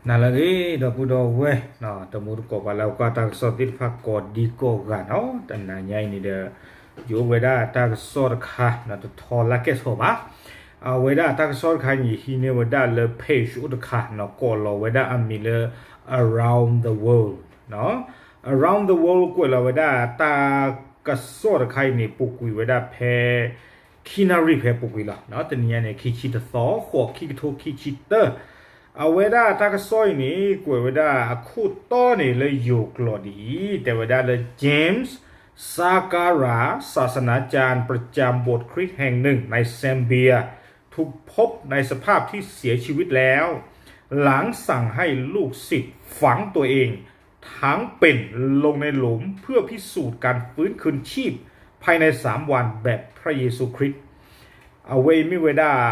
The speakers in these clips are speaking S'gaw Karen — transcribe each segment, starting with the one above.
နၤလၢအဂ့ၤ ဒီပုၢ်ဒီဝဲၢ်, တမူတကိးပှၤလၢအကွၢ်တၢ်ကစီၣ်သ့ၣ်တဖၣ်ကိးဒံကိးဂၤနီၤ, တနၤညါအံၤန့ၣ်ဒီး ယအိၣ်ဝဲဒၣ်တၢ်ကစီၣ်တခါ တထီလၢကဲၣ်ဆိးဘၣ်. အဝဲဒၣ်တၢ်ကစီၣ်တခါန့ၣ် ဟံးန့ၢ်ဝဲဒၣ်လၢ page အိၣ်တခါနီၤ, ကိးလီၤဝဲဒၣ်အမံၤလၢ Around the World နီၤ. Around the World ကွဲးလီၤဝဲဒၣ်တၢ်ကစီၣ်တခါအံၤန့ၣ် ပူၤကွံာ်ဝဲဒၣ်ဖဲ ခံနၣ်ရံၣ်ဖဲပူၤကွံာ်လီၤ. တနံၤညါန့ၣ် ခံဆံတသီ ဃိး ခံကထိခံဆံတၢ, အဝဲဒၣ်တၢ်ကစီၣ်အံၤန့ၣ် ကွဲးဝဲဒၣ်အခိၣ်တီန့ၣ်လၢယိၤကျိာ်ဒ်အံၤ, တဲဝဲဒၣ်လၢ James Sagarra, ศาสนาจารย์ประจำโบสถ์คริสต์แห่งหนึ่งใน Zambia ถูกพบในสภาพที่เสียชีวิตแล้ว หลังสั่งให้ลูกศิษย์ฝังตัวเองทั้งเป็นลงในหลุมเพื่อพิสูจน์การฟื้นคืนชีพภายในสามวันแบบพระเยซูคริสต์ အဝဲအံၤမ့ၢ်ဝဲဒၣ်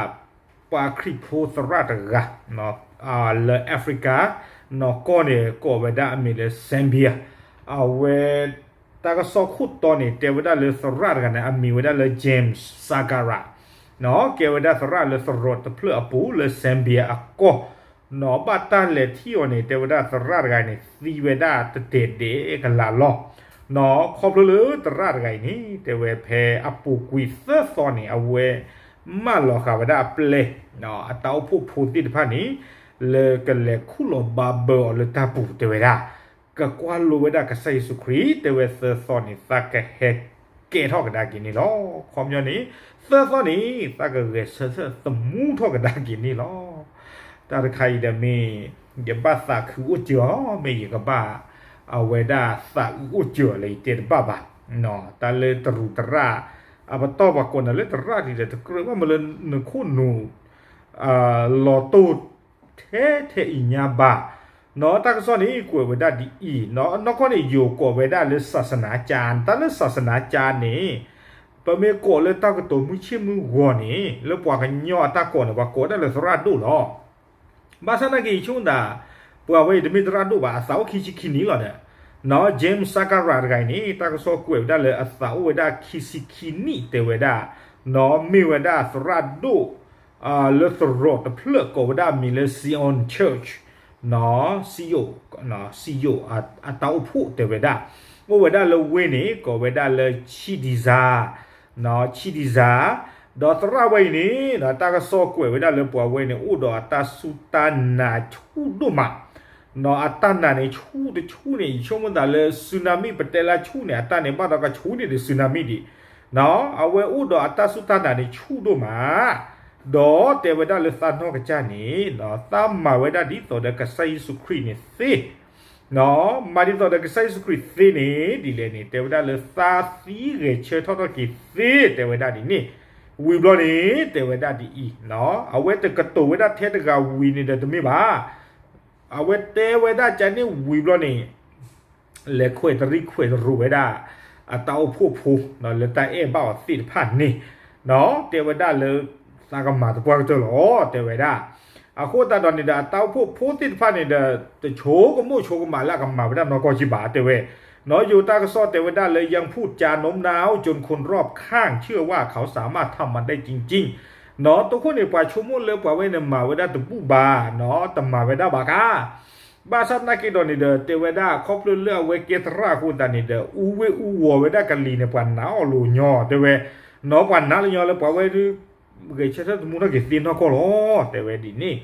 ပှၤခရံာ်ဖိသရၣ်တဂၤ လၢ Africa နီၢ်ကီၢ်န့ၣ် ကိးဝဲဒၣ်အမံၤလၢ Zambia. အဝဲ တၢ်ကစီၣ်ခိၣ်တီန့ၣ် တဲဝဲဒၣ်လၢသရၣ်တဂၤန့ၣ် အမံၤဝဲဒၣ်လၢ James Sagarra နီၢ် ကဲဝဲဒၣ်သရၣ်လၢသရိာ်တဖျၢၣ်အပူၤလၢ Zambia အကီၢ် နီၢ် ဘၣ်တၢ်လဲၤထံၣ်အီၤန့ၣ် တဲဝဲဒၣ်သရၣ်တဂၤန့ၣ် သံဝဲဒၣ်တတဲာ်ဒဲးကလာ်လီၤ. နီၢ် ခီဖျိလၢသရၣ်တဂၤအံၤန့ၣ် တဲဝဲဖဲအပူၤကွံာ်သၢသီန့ၣ် အဝဲ မၢလီၤဃာ်ဝဲဒၣ်အပျဲၢ် အတၢ်အိၣ်ဖှိၣ်ဖိသ့ၣ်တဖၣ်န့ၣ် လၢကလဲၤခူၣ်လီၤဘးဘၢအီၤလၢတၢ်ပူၤ တဲဝဲဒၣ် ကကွၢ်လိဝဲဒၣ်ကစၢ်ယ့ၣ်ၡူးခရံာ် တဲဝဲသၢသီန့ၣ် သးကဟဲကဲထီၣ်ကဒါက့ၤန့ၣ်လီၤ. ခီပညီန့ၣ် သၢသီန့ၣ် သးကဂဲၤဆၢထၢၣ်သမူထီၣ်ကဒါက့ၤန့ၣ်လီၤ. တၢ်တခါအံၤဒီးမ့ၢ် ယဘၣ်သးခုအိၣ်စၢၤအီၤ မ့ၢ်ယကဘၣ် အဝဲဒၣ်သးအုးအိၣ်စၢၤအီၤလၢယတဲတဘၣ်ဘၣ်. တၢ်လၢတရူးတရၣ် အပတီၢ်ပှၤကိးနၤလၢတရၣ်ဒ်ဒီး တကြၢးဘၣ်မ့ၢ်လၢနခိၣ်နူာ် လီၤတိၢ် ထဲထဲအံၤညါဘၣ်. နီၢ် တၢ်ကစီၣ်န့ၣ် ကွဲးဝဲဒၣ်ဒ်အံၤ နီၢ် နီၢ်ကီၢ်န့ၣ် ယိၤကိးဝဲဒၣ်လၢ ศาสนาจารย์ တၢ်လၢ ศาสนาจารย์ န့ၣ် ပမ့ၢ်ကိးလၢတၢ်ကတိၤမုၢ်ဆ့ၣ်မုၢ်ဂီၤန့ၣ် လၢပှၤကညီအတၢ်ကိးန့ၣ် ပှၤကိးဝဲဒၣ်လၢသရၣ်ဒိၣ်လီၤ. ဘၣ်ဆၣ်သနာ်က့ ယဆိကမိၣ်သး ပှၤဝဲအံၤတမ့ၢ်သရၣ်ဒိၣ်ဘၣ် အသးအိၣ်ခံဆံခံနံၣ်လီၤဒီး နီၢ် James Sagarra တဂၤအံၤန့ၣ် တၢ်ကစီၣ်ကွဲးဝဲဒၣ်လၢအသးအိၣ်ဝဲဒၣ်ခံဆံခံနံၣ် တဲဝဲဒၣ် နီၢ် မ့ၢ်ဝဲဒၣ်သရၣ်ဒိၣ် လၢသရိာ်တဖျၢၣ်ကိးဝဲဒၣ်အမံၤလၢ Zion Church, နီၢ် Zion, Zion အတၢ်အိၣ်ဖှိၣ်တဲဝဲဒၣ် အိၣ်ဝဲဒၣ်လၢဝ့ၢ်န့ၣ် ကိးဝဲဒၣ်လၢ Chidiza, နီၢ် Chidiza, ဒီးသရၣ်ဝဲအံၤန့ၣ် တၢ်ကစီၣ်ကွဲးဝဲဒၣ်လၢပှၤဝဲန့ၣ် အိၣ်ဒီးအတၢ်စူၢ်တၢ်နာ်ဆူၣ်ဒိၣ်မး နီၢ် အတၢ်နာ်န့ၣ်ဆူၣ်တဆူၣ်န့ၣ် ယဆိကမိၣ်သးလၢ tsunami ပတဲလၢဆူၣ်န့ၣ် အတၢ်န့ၣ်ဘၣ်ဒီးကဆူၣ်န့ၣ်ဒီး tsunami ဒံး, နီၢ် အဝဲအိၣ်ဒီးအတၢ်စူၢ်တၢ်နာ်န့ၣ်ဆူၣ်ဒိၣ်မး, ဒီးတဲဝဲဒၣ်လၢသးနီၢ်ကစၢ်န့ၣ် နီၢ် သးမၤဝဲဒၣ်ဒ်သိးဒီးကစၢ်ယ့ၣ်ၡူးခရံာ်န့ၣ်သ့ နီၢ် မၤဒ်သိးဒီးကစၢ်ယ့ၣ်ၡူးခရံာ်သ့န့ၣ် ဒ်လဲၣ်န့ၣ် တဲဝဲဒၣ်လၢသးသံဂဲၤဆၢထၢၣ်ထီၣ်က့ၤသ့ တဲဝဲဒၣ်ဒ်န့ၣ်, ဝံၤဘျီန့ၣ် တဲဝဲဒၣ်ဒ်အံၤ, နီၢ် အဝဲတကတိၤဝဲဒၣ်ထဲတဂၤဝံၤန့ၣ်ဒီးတမ့ၢ်ဘၣ်, အဝဲတဲဝဲဒၣ်ကန့ၣ်ဝံၤဘျီန့ၣ် လဲၤခွဲးတရံးခွဲးတရိးဝဲဒၣ် အတၢ်အိၣ်ဖှိၣ်ဖိ လၢတၢ်အဲၣ်ဘၣ်အီၤသ့ၣ်တဖၣ်န့ၣ်, နီၢ် တဲဝဲဒၣ်လၢ သးကမၤသပှၢ်ကတၢၢ်လီၤ တဲဝဲဒၣ်, အဃိသတးဒီးန့ၣ်ဒီး အတၢ်အိၣ်ဖှိၣ်ဖိသ့ၣ်တဖၣ်န့ၣ်ဒီး တဆိကမိၣ်ဆိကမးလၢအကမၤဝဲဒၣ်နီၢ်ကီၢ်ကံဘၣ် တဲဝဲ, နီၢ် ယိၤတၢ်ကစီၣ်တဲဝဲဒၣ်လၢ ยังพูดจาโน้มน้าวจนคนรอบข้างเชื่อว่าเขาสามารถทำมันได้จริงๆ နီၢ် တခိၣ်န့ၣ် ပှၤဆိကမိၣ်လၢပှၤဝဲန့ၣ်မၤဝဲဒၣ်တဘူၣ်ဘၣ် နီၢ် တမၤဝဲဒၣ်ဘၣ်ကါ ဘၣ်ဆၣ်သနာ်က့ဒီးန့ၣ်ဒီး တဲဝဲဒၣ် ခီဖျိလၢအဝဲကဲသရၣ်အဃိသတးန့ၣ်ဒီး အူဝ့ၢ်အူဝီၤဝဲဒၣ်ကလံၤန့ၣ် ပှၤနာ်အီၤလီၤညီ တဲဝဲ, နီၢ် ပှၤနာ်လီၤညီလၢပှၤဝဲဒၣ် ဂဲၤဆၢထၢၣ်သမူထီၣ်က့ၤသ့နီၢ်ကီၢ်လီၤ တဲဝဲဒ်န့ၣ်,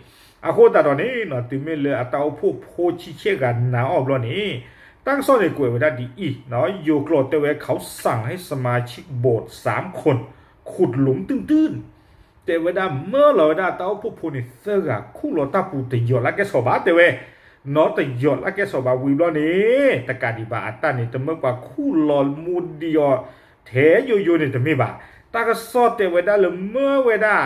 အဃိသတးဒီးန့ၣ် နီၢ် တုၤမ့ၢ်လၢအတၢ်အိၣ်ဖှိၣ်ဖိဆံဆဲၣ်ဂၤနာ်အီၤဘျီန့ၣ် တၢ်ကစီၣ်န့ၣ်ကွဲးဝဲဒၣ်ဒ်အံၤ, နီၢ် ယိၤကျိာ်တဲဝဲ เขาสั่งให้สมาชิกโบสถ์สามคนขุดหลุมตื้นๆ တဲဝဲဒၣ်မၢလီၤဝဲဒၣ်တၢ်အိၣ်ဖှိၣ်ဖိန့ၣ်သၢဂၤ ခူၣ်လီၤတၢ်ပူၤတယီၤလၢကဲစီၤဘၣ် တဲဝဲ, နီၢ် တယီၤလၢကဲစီၤဘၣ်ဝံၤဘျီန့ၣ် တကးဒံးဘၣ်အတၢ်န့ၣ် တမၢပှၤခူၣ်လီၤမူဒံးအီၤ ထဲယိယိန့ၣ်တမ့ၢ်ဘၣ်, တၢ်ကစီၣ်တဲဝဲဒၣ်လၢမၢဝဲဒၣ်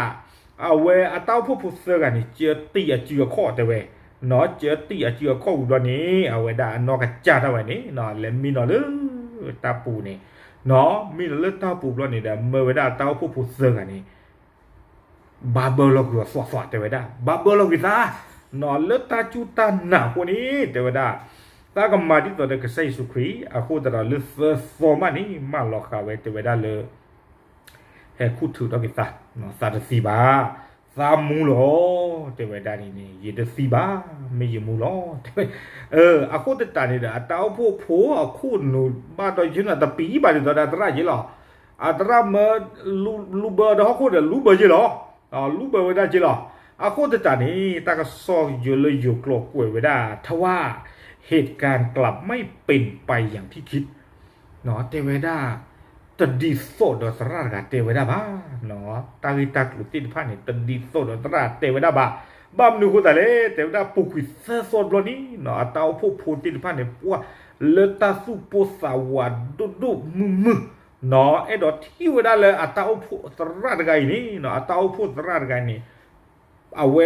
အဝဲအတၢ်အိၣ်ဖှိၣ်ဖိသၢဂၤန့ၣ် ကၢတံၢ်အစုအခီၣ်တဲဝဲ, နီၢ် ကၢတံၢ်အစုအခီၣ်ဝံၤဘျီန့ၣ် အဝဲဒၣ်အနီၢ်ကစၢ်ဒၣ်ဝဲန့ၣ် လဲၤမံနီၤလၢတၢ်ပူၤန့ၣ်, နီၢ် မံနီၤလၢတၢ်ပူၤဘျီန့ၣ်ဒီး မၢဝဲဒၣ်တၢ်အိၣ်ဖှိၣ်ဖိသၢဂၤန့ၣ် ဘၣ်ဘၢလီၤကွံာ်အီၤသွးသွးတဲဝဲဒၣ် ဘၣ်ဘၢလီၤကွံာ်သး, နီၢ် လၢတၢ်စူၢ်တၢ်နာ်အဃိန့ၣ် တဲဝဲဒၣ် သးကမၤဒ်သိးဒီးကစၢ်ယ့ၣ်ၡူးခရံာ် အဃိသတးဒီးလၢသၢသီမးန့ၣ် မၢလီၤဃာ်ဝဲတဲဝဲဒၣ်လၢ ဟဲခူၣ်ထုးထီၣ်က့ၤသး, သးတသံဘၣ်, သ သးမူလီၤ, တဲဝဲဒၣ်န့ၣ်န့ၣ် ယတသံဘၣ်, မ့ၢ်ယမူလီၤ, တဲဝဲ. အဃိသတးန့ၣ်ဒီး အတၢ်အိၣ်ဖှိၣ်ဖိအခိၣ်နူာ်ဘၣ်ဒီး ယနတပံၤဘၣ် ဒ်သိးဒီးအသရၣ်က့လီၤ. အသရၣ်မၢ လူၤဘၢဒီးဟီၣ်ခိၣ်ဒီး လူၤဘၢက့လီၤ, လူၤဘၢဝဲဒၣ်က့လီၤ. အဃိသတးန့ၣ် တၢ်ကစီၣ်ယိၤလၢယိၤကျိာ်ကွဲးဝဲဒၣ် ทว่าเหตุการณ์กลับไม่เป็นไปอย่างที่คิด တဲဝဲဒၣ် တဒ်သိးဒီးသရၣ်တဂၤတဲဝဲဒၣ်ဘၣ်. တၢ်ဂ့ၢ်တၢ်ကျိၤသ့ၣ်တဖၣ်န့ၣ် တဒ်သိးဒီးသရၣ်တဲဝဲဒၣ်ဘၣ်. ဘၣ်မနုၤအဃိသတးလဲၣ်, တဲဝဲဒၣ် ပူၤကွံာ်သၢသီတဘျီန့ၣ် အတၢ်အိၣ်ဖှိၣ်ဖိသ့ၣ်တဖၣ်န့ၣ် ပှၤလၢတၢ်သူၣ်ပိၢ်သးဝးဒိၣ်ဒိၣ်မုၢ်မုၢ် အဲၣ်ဒိးထံၣ်ဝဲဒၣ်လၢအတၢ်အိၣ်ဖှိၣ်သရၣ်တဂၤအံၤန့ၣ်, အတၢ်အိၣ်ဖှိၣ်သရၣ်တဂၤအံၤန့ၣ် အဝဲ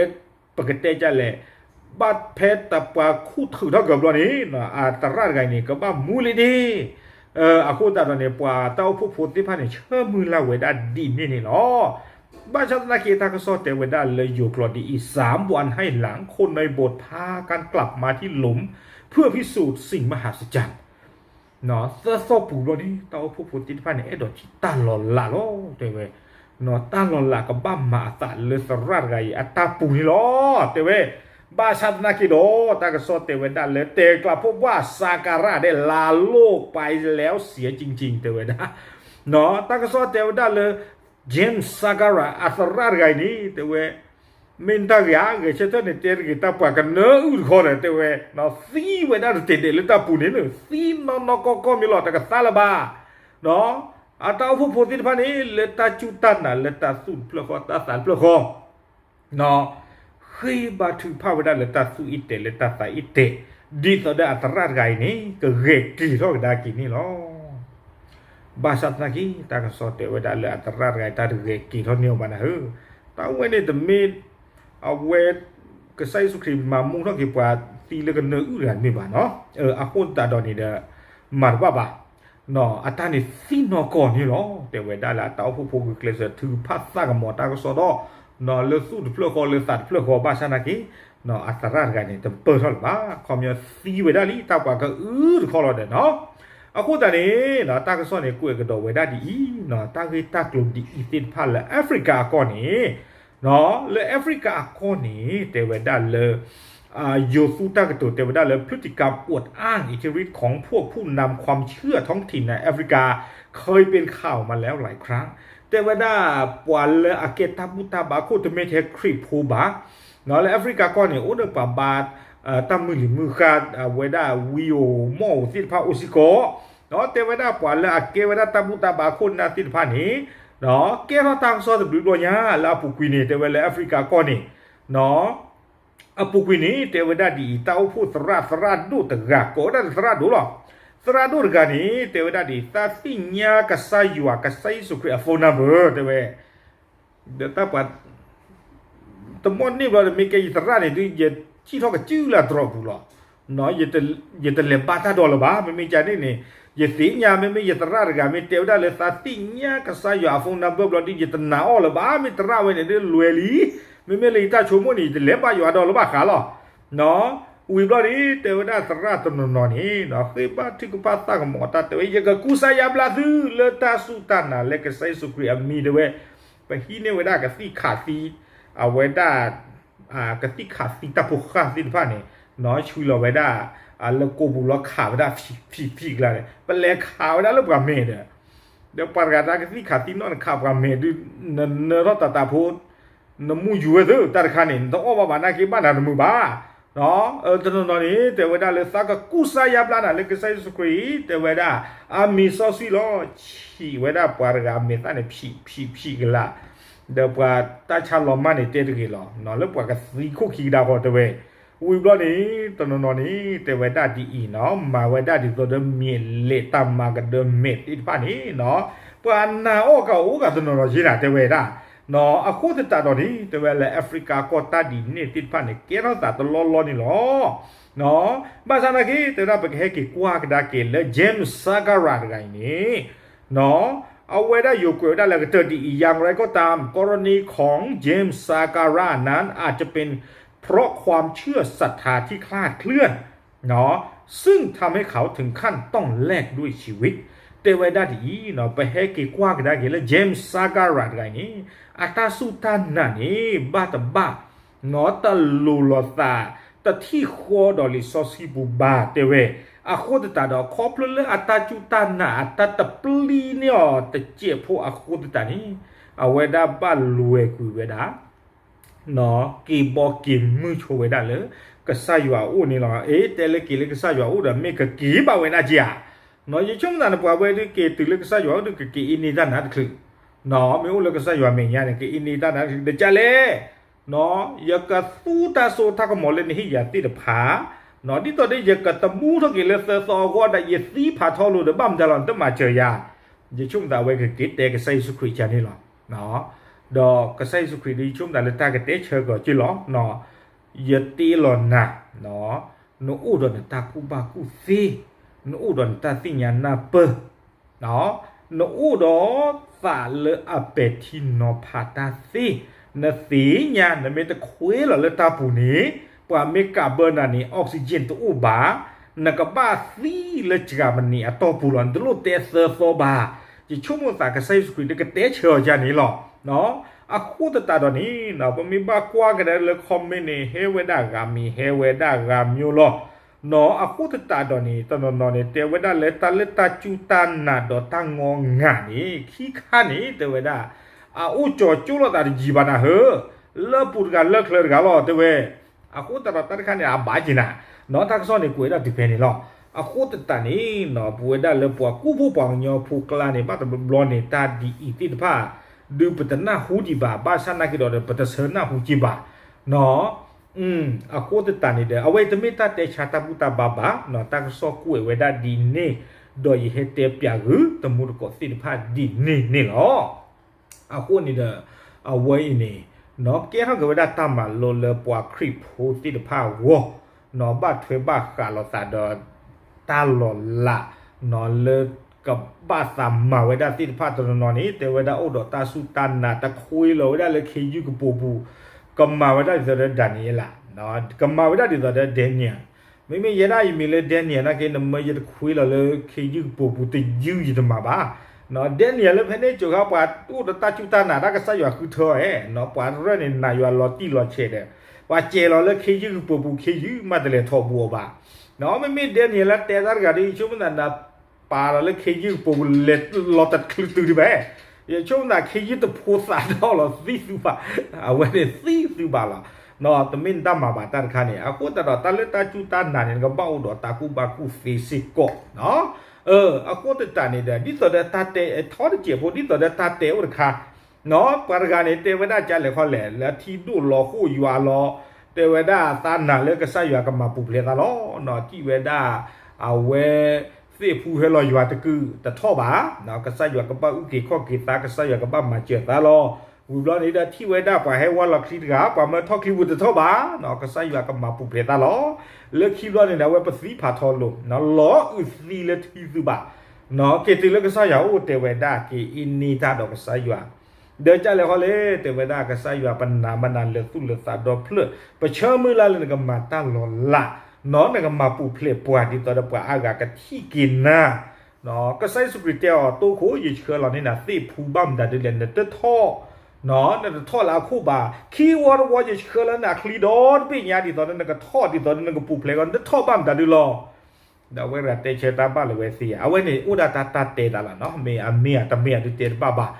ပကတဲဒ်လဲၣ်, ဘၣ်ဖဲတပှၤခူၣ်ထုးထီၣ်က့ၤဘျီန့ၣ် အသရၣ်တဂၤအံၤန့ၣ် ကဘၣ်မူလံဒ့. အဃိသတးဒီးန့ၣ် ပှၤတၢ်အိၣ်ဖှိၣ်ဖိသ့ၣ်တဖၣ်န့ၣ် ဆၢမုၢ်လၢ်ဝဲဒၣ်ဒ်န့ၣ်န့ၣ်လီၤ. ဘၣ်ဆၣ်သနာ်က့ တၢ်ကစီၣ်တဲဝဲဒၣ်လၢယိၤကျိာ်ဒ်အံၤ สามวันให้หลัง คนในโบสถ์พากันกลับมาที่หลุมเพื่อพิสูจน์สิ่งมหัศจรรย์ သၢသီပူၤဘျီန့ၣ် တၢ်အိၣ်ဖှိၣ်ဖိသ့ၣ်တဖၣ်န့ၣ် အဲၣ်ဒိးထံၣ်တၢ်လီၤလးလီၤ တဲဝဲ. တၢ်လီၤလးကဘၣ်မၤအသးလၢသရၣ်တဂၤအံၤအတၢ်ပူၤန့ၣ်လီၤ တဲဝဲ. ဘၣ်ဆၣ်သနာ်က့ဒီး တၢ်ကစီၣ်တဲဝဲဒၣ်လၢ แต่กลับพบว่าซาการะได้ลาโลกไปแล้วเสียจริงๆ တဲဝဲဒၣ်. တၢ်ကစီၣ်တဲဝဲဒၣ်လၢ James Sakara အသရၣ်တဂၤအံၤန့ၣ် တဲဝဲ မ့ၢ်တၢ်ဂ့ၤဧါ, ဂဲၤဆၢထၢၣ်န့ၣ် တဲတဂ့ၤ တၢ်ပှၤကနၢအုၣ်တခီဒီး တဲဝဲ, သံဝဲဒၣ်တတဲာ်တဲာ်လၢတၢ်ပူၤန့ၣ်လီၤ, သံနီၢ်နီၢ်ကီၢ်ကီၢ်မ့ၢ်လီၤ, တကသါလၢၤဘၣ်. အတၢ်အိၣ်ဖှိၣ်ဖိသ့ၣ်တဖၣ်န့ၣ် လၢတၢ်စူၢ်တၢ်နာ်လၢတၢ်သူၣ်တဖျၢၣ်ဃီ တၢ်သးတဖျၢၣ်ဃီ ဃ့ဘါထုကဖၣ်ဝဲဒၣ်လၢတၢ်သူၣ်အံၣ်တဲာ်လၢတၢ်သးအံၣ်တဲာ်, ဒ်သိးဒီးအသရၣ်တဂၤအံၤန့ၣ် ကဂဲၤက့ၤထီၣ်ကဒါက့ၤန့ၣ်လီၤ. ဘၣ်ဆၣ်သနာ်က့ တၢ်ကစီၣ်တဲဝဲဒၣ်လၢအသရၣ်တဂၤအံၤ တၢ်တဂဲၤက့ၤထီၣ်န့ၢ်အီၤဘၣ်နၤဧၢ, တၢ်ဝဲန့ၣ်တမ့ၢ် အဝဲ ကစၢ်ယ့ၣ်ၡူးခရံာ်မၤမူထီၣ်က့ၤပှၤသံလၢကနၢအုၣ်တဂၤတမ့ၢ်ဘၣ်နီၤ, အဃိသတးဒီးန့ၣ်ဒီး မၤတဘၣ်ဘၣ် အတၢ်န့ၣ်သံနီၢ်ကီၢ်န့ၣ်လီၤ. တဲဝဲဒၣ်လၢအတၢ်အိၣ်ဖှိၣ်ဖိဂုာ်ကျဲးစၢးထုကဖၣ်သးကမီၤတၢ်ကစီၣ်ဒီး လၢသူၣ်တဖျၢၣ်ဃီလၢသးတဖျၢၣ်ဃီ ဘၣ်ဆၣ်သနာ်က့ အသရၣ်တဂၤန့ၣ် တပၢၢ်ထီၣ်လၢၤဘၣ်, ခီပညီသံဝဲဒၣ်လံ တၢ်ပှၤကအုၣ်တခီလီၤဒီးနီၤ. အဃိသတးန့ၣ် တၢ်ကစီၣ်န့ၣ် ကွဲးကဒီးဝဲဒၣ်ဒ်အံၤ, တၢ်ဂ့ၢ်တၢ်ကျိၤဒ်အံၤသ့ၣ်တဖၣ်လၢ Africa အကီၢ်န့ၣ် လၢ Africa အကီၢ်န့ၣ် တဲဝဲဒၣ်လၢ ယိၤသူတၢ်ကတိၤတဲဝဲဒၣ်လၢ พฤติกรรมอวดอ้างอิทธิฤทธิ์ของพวกผู้นำความเชื่อท้องถิ่นในแอฟริกา เคยเป็นข่าวมาแล้วหลายครั้ง တဲဝဲဒၣ် ပှၤလၢအကဲတၢ်ဘူၣ်တၢ်ဘါခိၣ် တမ့ၢ်ထဲခရံာ်ဖိဘၣ် လၢ Africa ကီၢ်န့ၣ် အိၣ်ဒီးပှၤဘါ တၢ်မုၢ်လံၤမုၢ်ဃၢ် အဝဲဒၣ်ဝံဧိၤမီၣ်ဧိၤသ့ၣ်တဖၣ်အိၣ်စ့ၢ်ကီး, တဲဝဲဒၣ်ပှၤလၢအကဲဝဲဒၣ်တၢ်ဘူၣ်တၢ်ဘါခိၣ်နၢ်သ့ၣ်တဖၣ်န့ၣ် ကဲထီၣ်တၢ်ကစီၣ်တဘျုးဘျီညါ လၢအပူၤကွံာ်န့ၣ် တဲဝဲလၢ Africa ကီၢ်န့ၣ် အပူၤကွံာ်န့ၣ် တဲဝဲဒၣ်ဒ်အံၤ တၢ်အိၣ်ဖှိၣ်သရၣ် သရၣ်ဒိၣ်တဂၤ ကိးဝဲဒၣ်လၢသရၣ်ဒိၣ်လီၤ. သရၣ်ဒိၣ်တဂၤန့ၣ် တဲဝဲဒၣ်ဒ်အံၤ သးသ့ၣ်ညါကစၢ်ယွၤ ကစၢ်ယ့ၣ်ၡူးခရံာ်အ phone number တဲဝဲ ဒီးတၢ်ပှၤ တမီၢ်န့ၢ်ဘျီဒီး မ့ၢ်ကဲယသရၣ်န့ၣ် ဒုးယစံၣ်ထီၣ်ကစုၢ်လၢတြီၢ်ပူၤလီၤ. ယတလဲၤဘါတၢ်ဒီးလၢၤဘၣ်. မ့မ့ၢ်ကန့ၣ်န့ၣ် ယသ့ၣ်ညါ မ့မ့ၢ်ယသရၣ်တဂၤ မ့ၢ်တဲဝဲဒၣ်လၢသးသ့ၣ်ညါကစၢ်ယွၤအ phone number ဘျီဒုး ယတနာ်အီၤလၢၤဘၣ်. မ့ၢ်သရၣ်ဝဲန့ၣ်ဒုးလွဲလံ. မ့မ့ၢ်လၢယတၢ်ဆိကမိၣ်န့ၣ် ယတလဲၤဘါယွၤဒီးလၢၤဘၣ်ဃးလီၤ. ဝံၤဘျီန့ၣ် တဲဝဲဒၣ်သရၣ်တနီၤနီၤန့ၣ် ဃ့ဘါထုကဖၣ်သးကမီၤတၢ်တဲဝဲ ယကကူစါယါဘျါသုလၢတၢ်စူၢ်တၢ်နာ်လၢကစၢ်ယ့ၣ်ၡူးခရံာ်အမံၤတဲဝဲ, ပဟံးန့ၢ်ဝဲဒၣ်ကသံၣ်ခးသံ အဝဲဒၣ် ကသံၣ်ခးသံတၢ်ဖိဃၢ်သ့ၣ်တဖၣ်န့ၣ် ဆှံလီၤဝဲဒၣ် လၢကိာ်ပူၤလီၤခးဝဲဒၣ်ဖံးဖံးဖံးကလါန့ၣ် ပလဲၤခးဝဲဒၣ်လၢပှၤမဲာ်ဒီး ဒီးပှၤတဂၤတၢ်ကသံၣ်ခးသံနီၣ်နခးပှၤမဲာ်ဒုး နနၢထီၣ်တၢ်တၢ်ဖိ နမူယူၤဝဲသ့တၢ်တခါန့ၣ် နတအီၣ်ဘၣ်ဘၣ်နာ်က့ဘၣ်နၤတမုာ်ဘၣ်. တနီၤနီၤန့ၣ် တဲဝဲဒၣ်လၢသးကကူစါယါဘျါနၤလၢကစၢ်ယ့ၣ်ၡူးခရံာ် တဲဝဲဒၣ် အမံၤစီဆှံလီၤ. ဆံးဝဲဒၣ်ပှၤတဂၤမဲာ်သၣ်န့ၣ် ဖံးဖံးဖံးကလါ ဒီးပှၤတၢ်ဆါလီၤမၢ်န့ၣ်တဲတဂ့ၤလီၤ လၢပှၤကသံခိၣ်ခံကဒါဃီတဲဝဲ. ဝံၤဘျီန့ၣ် တနီၤနီၤန့ၣ် တဲဝဲဒၣ်ဒ်အံၤနီၤ မၤဝဲဒၣ်ဒ်သိးဒီးမ့ၢ်လဲၤတၢ်မၤကဒၢမဲာ်သ့ၣ်တဖၣ်န့ၣ်နီၤ ပှၤနာ်အီၣ်ကအိၣ်ကတနီၤနီၤက့နၤတဲဝဲဒၣ် အဃိသတးဒီးန့ၣ် တဲဝဲလၢ Africa ကီၢ်တၢ်ဒ်န့ၣ်သ့ၣ်တဖၣ်န့ၣ် ကဲထီၣ်သးတလီၢ်လီၢ်န့ၣ်လီၤ. ဘၣ်ဆၣ်သနာ်က့ တဲဝဲဒၣ်ပကဟဲက့ၤကွၢ်ကဒါက့ၤလၢ James Sakara တဂၤအံၤန့ၣ် အဝဲဒၣ်ယိၤကွဲးဝဲဒၣ်လၢကတၢၢ်ဒ်အံၤ อย่างไรก็ตาม กรณีของ James Sakara นั้นอาจจะเป็นเพราะความเชื่อศรัทธาที่คลาดเคลื่อน ซึ่งทำให้เขาถึงขั้นต้องแลกด้วยชีวิต တဲဝဲဒၣ်ဒ်အံၤ, ပဟဲက့ၤကွၢ်ကဒါက့ၤလၢ James Sangara တဂၤအံၤန့ၣ် အတၢ်စူၢ်တၢ်နာ်န့ၣ် ဘၣ်တဘၣ် နီၢ်တလိၤလိာ်သး တထံၣ်ဃီဒီးလံာ်စီဆှံပူၤဘၣ် တဲဝဲ. အဃိသတးဒီး ခီဖျိလၢအတၢ်စူၢ်တၢ်နာ်အတၢ်တပျံၤန့ၢ်အီၤတစဲးဖိအဃိသတးန့ၣ် အဝဲဒၣ်ဘၣ်လွဲၤကွံာ်ဝဲဒၣ် က့ၤဘီက့ၤမုၢ်ဆိဝဲဒၣ်လၢ ကစၢ်ယွၤအအိၣ်န့ၣ်လီၤ. အ့ တဲလၢက့ၤလၢကစၢ်ယွၤအအိၣ်ဒီး မ့ၢ်ကက့ၤဘၣ်ဝဲဒၣ်က့ဧါ. ယဆိကမိၣ်သးန့ၣ် ပှၤဝဲဒၣ်က့ၤတုၤလၢကစၢ်ယွၤအအိၣ်ဒီး ကက့ၤအ့န့တၢ်နါတချုး, မ့ၢ်အိၣ်လၢကစၢ်ယွၤမဲာ်ညါန့ၣ် က့ၤအ့န့တၢ်နါတချုး ဒီးကလဲၣ် ယကသူတၢ်စိတၢ်ကမီၤလၢနဟ့ၣ်ယၤသ့ၣ်တဖၣ်, ဒ်သိးဒီးယကတမူထီၣ်က့ၤလၢသၢသီအဂီၢ်ဒီး ယသံဖးထီလိာ်ဒီး ဘၣ်မတၤလီၤ နတမၤစၢၤယၤ. ယဆိကမိၣ်သးဝဲကက့ၤတဲကစၢ်ယ့ၣ်ၡူးခရံာ်ကန့ၣ်လီၤ. ဒီးကစၢ်ယ့ၣ်ၡူးခရံာ်ဒီး ယဆိကမိၣ်သးလၢတၢ်ကတဲဆၢကီးက့လီၤ. ယတ့လီၤနၤ, နအိၣ်ဒီးနတၢ်ကူၣ်ဘၣ်ကူၣ်သ့, နအိၣ်ဒီးနတၢ်သ့ၣ်ညါနၢ်ပၢၢ် နအိၣ်ဒီးသးလၢအပဲာ်ထံနီၤဖးတၢ်သ့, နသ့ၣ်ညါ နမ့ၢ်တခွ့လီၤလၢတၢ်ပူၤန့ၣ် ပှၤမ့ၢ်ကးဘၢနၤန့ၣ် oxygen တအိၣ်ဘၣ်, နကဘၣ်သံလၢကမနံၤအတီၢ်ပူၤလီၤ. နတလိၣ်တဲသၢသီဘၣ်. ယဆိကမိၣ်သးကစၢ်ယ့ၣ်ၡူးခရံာ်ဒီးကတဲဆၢအီၤကန့ၣ်လီၤ. အဃိသတးဒီးန့ၣ် ပမ့ၢ်ဘၣ်ကွၢ်ကဒါလၢ comment န့ၣ် ဟဲဝဲဒၣ်ဂၤမံၤ ဟဲဝဲဒၣ်ဂၤမံၤလီၤ. အဃိသတးဒီးန့ၣ် တနီၤနီၤန့ၣ် တဲဝဲဒၣ်လၢတၢ်လၢတၢ်စူၢ်တၢ်နာ်ဒီးတၢ်ငီငၤန့ၣ် ခံခါန့ၣ် တဲဝဲဒၣ် အအိၣ်ကၠီၤကၠိလိာ်သးတယံာ်ဘၣ်နၤဧၢ, လၢပူၤတဂၤလၢချၢတဂၤလီၤ တဲဝဲ. အဃိသတးဒီးတၢ်တခါန့ၣ် အဘၣ်က့ၤနၤ, နီၢ်တၢ်ကစီၣ်န့ၣ် ကွဲးဒၣ်တုၤဖဲန့ၣ်လီၤ. အဃိသတးန့ၣ် ပဝဲဒၣ်လၢပှၤကူၣ်ဖိပှၤကညီဖိကျါန့ၣ် ဘၣ်တဘျီဘျီန့ၣ် တၢ်ဒ်အံၤသ့ၣ်တဖၣ် ဒုးပတနၢ်ဟူဒံးဘၣ်, ဘၣ်ဆၣ်နာ်က့ၤဒီး ပတဆၢနၢ်ဟူက့ၤဘၣ်. အဃိသတးန့ၣ်ဒီး အဝဲတမ့ၢ်တၢ်တဲဆါတၢ်ဘူၣ်တၢ်ဘါဘၣ်, တၢ်ကစီၣ်ကွဲးဝဲဒၣ်ဒ်န့ၣ်, ဒီးယဟဲတဲပၠးဂုာ်တမူတကိးသ့ၣ်တဖၣ်ဒ်န့ၣ်န့ၣ်လီၤ. အဃိန့ၣ်ဒီး အဝဲအံၤန့ၣ် ကဲထီၣ်က့ၤဝဲဒၣ်တၢ်မၤလိလၢပှၤခရံာ်ဖိသ့ၣ်တဖၣ်အဂီၢ်, ဘၣ်ထွဲဘၣ်ဃးလိာ်သးဒီး တၢ်လီၤလး လၢကဘၣ်သးမၤဝဲဒၣ်သ့ၣ်တဖၣ်တနီၤနီၤန့ၣ် တဲဝဲဒၣ်အိၣ်ဒီးတၢ်စူၢ်တၢ်နာ်တခွ့လီၤဝဲဒၣ်လၢခ့ယုၢ်ကပိာ်ပူၤ, ကမၤဝဲဒၣ်ဒ်သိးဒီး Daniel လၢ ကမၤဝဲဒၣ်ဒ်သိးဒီး Daniel, မ့မ့ၢ်ယဲဒၣ်ယမံၤလၢ Daniel နာ်က့ နမၢယတခွ့လီၤလၢခ့ယုၢ်ကပိာ်ပူၤ တယုၢ်ယတမၤဘၣ်. Daniel လၢဖဲန့ၣ်ကၠိၤခါ ပှၤအိၣ်ဒီးတၢ်စူၢ်တၢ်နာ် တၢ်ကစၢ်ယွၤဃုထၢအီၤ, ပှၤတရၢၣ်န့ၣ် နာ်ယွၤလီၤတံၢ်လီၤဆဲးဒီး ပှၤစဲးလီၤလၢခ့ယုၢ်ကပိာ်ပူၤ ခ့ယုၢ်မးတလဲၤထီၣ်ဘူးအီၤဘၣ်. မ့မ့ၢ် Daniel လၢတဲတၢ်တဂၤဒီး ယဆိကမိၣ်သးန ပာ်လီၤလၢခ့ယုၢ်ကပိာ်ပူၤ လဲၤလီၤတချုးတုၤဒံးဘၣ်, ယဆိကမိၣ်သး ခ့ယုၢ်တဖိသးဒီးလီၤသံသုဘၣ်, အဝဲန့ၣ်သံသုဘၣ်လီၤ. တမ့ၢ်နတၢ်မၤဘၣ်တၢ်တခါန့ၣ် အဃိသတးဒီး တၢ်လၢတၢ်စူၢ်တၢ်နာ်န့ၣ် နကဘၣ်အိၣ်ဒီးတၢ်ကူၣ်ဘၣ်ကူၣ်သ့စ့ၢ်ကီး. အဃိသတးန့ၣ်ဒီး ဒ်သိးဒီးတၢ်တဲထီတစဲးဖိ ဒ်သိးဒီးတၢ်တဲအိၣ်တခါ ပှၤတဂၤန့ၣ် တဲဝဲဒၣ်ကလဲာ်ခီလဲၣ် လၢအထံဒိၣ်လီၤဃိၣ်ယွၤလီၤ, တဲဝဲဒၣ်သးနာ်လၢကစၢ်ယွၤကမၤပူၤဖျဲးသးလီၤ. ထံၣ်ဝဲဒၣ် အဝဲ သ့ၣ်ဖူဟဲလီၤယွၤတကုာ်တထီၣ်ဘၣ်, ကစၢ်ယွၤကဘၣ်အုၣ်က့ၤခီၣ်က့ၤသး ကစၢ်ယွၤကဘၣ်မၤစၢၤသးလီၤ. ဝံၤဘျီန့ၣ်ဒီး ထံၣ်ဝဲဒၣ်ပှၤဟဲဝါလီၤချံတဂၤ ပှၤမၢထီၣ်ချံပူၤတထီၣ်ဘၣ်, ကစၢ်ယွၤကမၤပူၤဖျဲးသးလီၤ. လၢခံဘျီန့ၣ်ဒီး အဝဲပသံဖးထီလိာ် လီၤအုးသံလၢထံသုဘၣ်, က့ၤတုၤလၢကစၢ်ယွၤအိၣ်တဲဝဲဒၣ်က့ၤအ့န့ၢ်တၢ်ဒီးကစၢ်ယွၤ ဒီးကလဲၤခီလဲၣ် တဲဝဲဒၣ်ကစၢ်ယွၤ ပနာ်မနုၤလဲၤသူၣ်လၢသးဒီဖျၢၣ် ပဆၢမုၢ်လၢ်လၢနကမၤတၢ်လီၤလး, နကမၤပူၤဖျဲးပှၤဒ်သိးဒီးပှၤအါဂၤကထံၣ်က့ၤနၤ, ကစၢ်ယ့ၣ်ၡူးခရံာ်တဲအီၤ တိၢ်ခိၣ် ယဆှၢလီၤန့ၢ်နၤသ့ၣ်ဖူဘၣ်မတၤဒ်လဲၣ် နတထီၣ်, နတထီၣ်လၢအခိၣ်ဘၣ်, ခံဝီတဝီ ယဆှၢလၢနၤချံဒီတဘ့ၣ်ညါ ဒ်သိးဒီးနကထီၣ် ဒ်သိးဒီးနကပူၤဖျဲးကီး နတထီၣ်ဘၣ်မတၤဒ်လဲၣ် ဒီးအဝဲတဂၤတဲဆၢတၢ်ဘၣ်လၢၤဝဲသ့ဧါ, အဝဲန့ၣ်အိၣ်ဒၣ်တၢ်တၢ်တဲတၢ်လီၤနီၤ, မ့ၢ်အမ့ၢ်ဧါတမ့ၢ်ဧါဒုးတဲတဘၣ်ဘၣ်,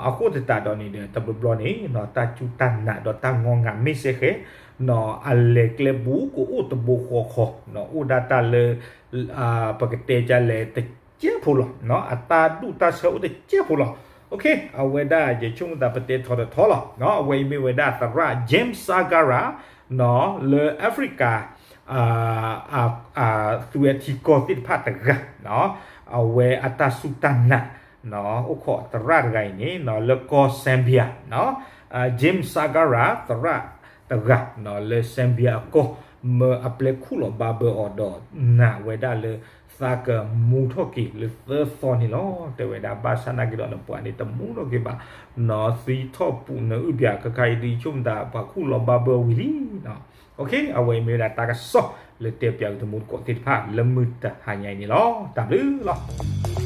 အဃိသတးဒီးန့ၣ်ဒီး တဘျီဘျီန့ၣ် တၢ်စူၢ်တၢ်နာ်ဒီးတၢ်ငီငၤမ့ၢ်စ့ၢ်ကီး အလဲၤကျဲဘူးကအိၣ်တဘိဃီဃီ, အိၣ်ဒၣ်တၢ်လၢ ပကတဲဒ်လဲၣ်တကဲးဖိလီၤ, အတၢ်ဒူၣ်တၢ်ဆၢအိၣ်တကဲးဖိလီၤ. အဝဲဒၣ်ယဆိကမိၣ်သးပတဲထီၣ်တထီလီၤ, အဝဲအံၤမ့ၢ်ဝဲဒၣ်သရၣ် James Sangara လၢ Africa သုးဝဲထံကီၢ်သ့ၣ်တဖၣ်တဂၤ, အဝဲအတၢ်စူၢ်တၢ်နာ် အိၣ်ခိးသရၣ်တဂၤအံၤန့ၣ် လၢကီၢ် Zambia, James Sangara သရၣ်တဂၤ လၢ Zambia အကီၢ် မၢအပျဲၢ်ခူၣ်လီၤဘၣ်ဘၢအီၤဒီး နာ်ဝဲဒၣ်လၢ သးကမူထီၣ်က့ၤလၢသၢသီန့ၣ်လီၤ. တဲဝဲဒၣ်ဘၣ်ဆၣ်နာ်က့ၤဒီးနပှၤန့ၣ် တမူထီၣ်က့ၤဘၣ်, နသံထီၣ်ပူၤနအုၣ်ပၠး ခဲခါအံၤဒုးဆိကမိၣ်သး ပှၤခူၣ်လီၤဘၣ်ဘၢဝံၤလံ. အဝဲအံၤမ့ၢ်ဝဲဒၣ်တၢ်ကစီၣ်လၢတဲပၠးက့ၤတမူတကိးသ့ၣ်တဖၣ် လၢမုၢ်တဟါညါအံၤန့ၣ်လီၤ. တၢ်ဘျုးလီၤ.